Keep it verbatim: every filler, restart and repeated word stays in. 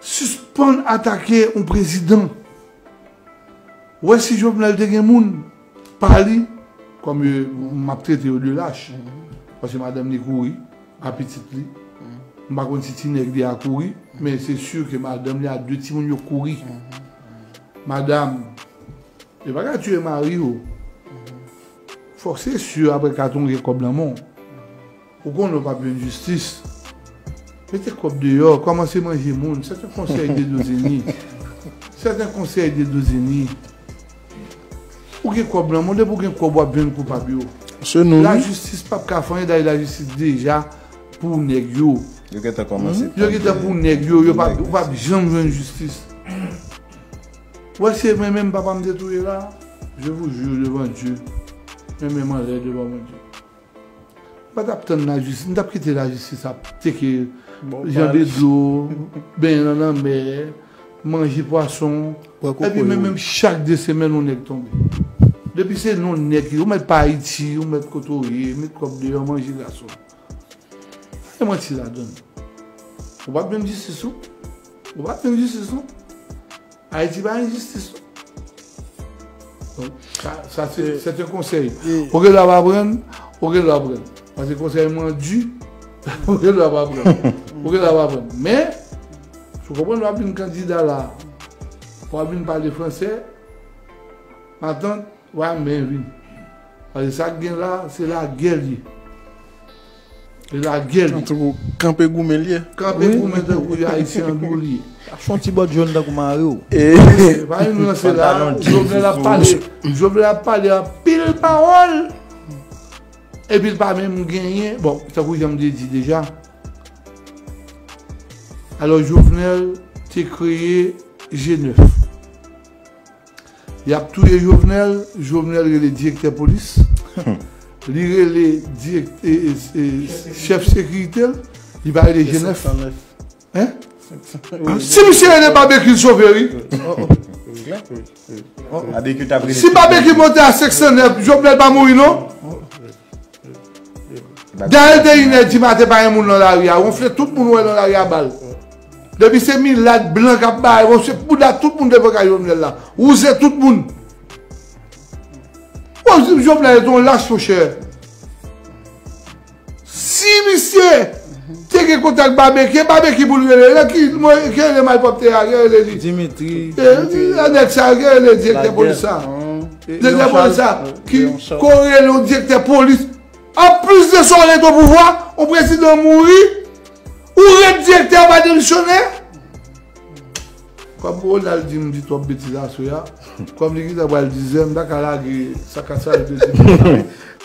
Sispann atake yon prezidan. Ou wè si Jovenel te gen moun pa li, kòm yo, m ap trete yo de lach. Paske madanm li kouri a pitit li. M pa konn si ti nèg li a kouri, men se si ke madanm li a de timoun yo kouri. Madanm, yo pa ka tiye mari yo. Fòk se si apre katon gen kòb nan men w. Ou konnen w p ap jwenn jistis. Mete kòb deyò, kòmanse manje moun. Sèten konsèy de Dozeni. Sèten konsèy de Dozeni. Ou gen kòb nan men w, depi w gen kòb w ap jwenn koupab yo. Se nou, wi. Lajistis p ap ka fè anyen, dayè lajistis deja pou nèg yo. Yo gentan kòmanse. Yo gentan pou nèg yo, yo p ap, ou p ap janm jwenn jistis. Ou wè se mwen menm papa m te touye la, je vous jure devant Dieu, men men m anlè devan Bondye. M pa t ap tann lajistis, m t ap kite lajistis ap teke janbe dlo, benyen nan lanmè, manje pwason. Epi men menm chak de semèn yon nèg tonbe. Depi se non nèg ki, ou mèt pa Ayiti, ou mèt kote w ye, met kòb deyò, manje gason. Pa gen manti ladan l. Ou p ap jwenn jistis ou. Ou p ap jwenn jistis ou. Ayiti pa enjistis non. Donk, sa, sa se, se te konsèy. Ou gen dwa pa pran l, ou gen dwa pran l. Paske konsèy mwen di, ou gen dwa pa pran l. Ou gen dwa pa pran l. Men, si w konprann w ap vin kandida la, w ap vin pale fransè, matant, w a men vin. Paske sa k gen la, se lagè l ye. E lagè l. Antouka, kanpe goumen l ye. Kanpe goumen tankou Ayisyen an dou li ye. Fè yon ti bòt jòn tankou mari w. E pa vin ranse la, Jovenel ap pale, Jovenel ap pale anpil pawòl. Epi l pa menm genyen. Bon, tankou jan m te di deja. Alò, Jovenel te kreye G nèf. Y ap touye Jovenel, Jovenel rele direktè polis. Li rele dirèk-, e, e, e, chèf sekirite l, li pa rele G nèf. Hein? Si misye rele Babekyou, l sove, wi. Babekyou t ap rele. Si Babekyou monte a senk san nèf, Jovenel pa mouri, non? Dayè l te inè di maten, pa gen moun nan lari a. Wonfle tout moun wè nan lari a bal. Depi se milat, blan k ap bay, bon, se bouda tout moun devan kay Jovenel la. Wouze tout moun. Bon, Jovenel se yon lach, monchè. Si misye te gen kontak Babekyou, Babekyou pou l rele, nan ki, mwen, ki rele malpwòpte a, ki rele li? Dimitri. E, nèg sa, ki rele direktè polis sa? Direktè polis sa, ki ko rele yon direktè polis. Anplis de sa w ret o pouvwa, yon prezidan mouri, ou ret direktè, ou pa demisyone. Kòm Ronald di m di twòp betiz aswè a, kòm li gentan pral diz è, m ta ka lage sa ka sa yo te di m.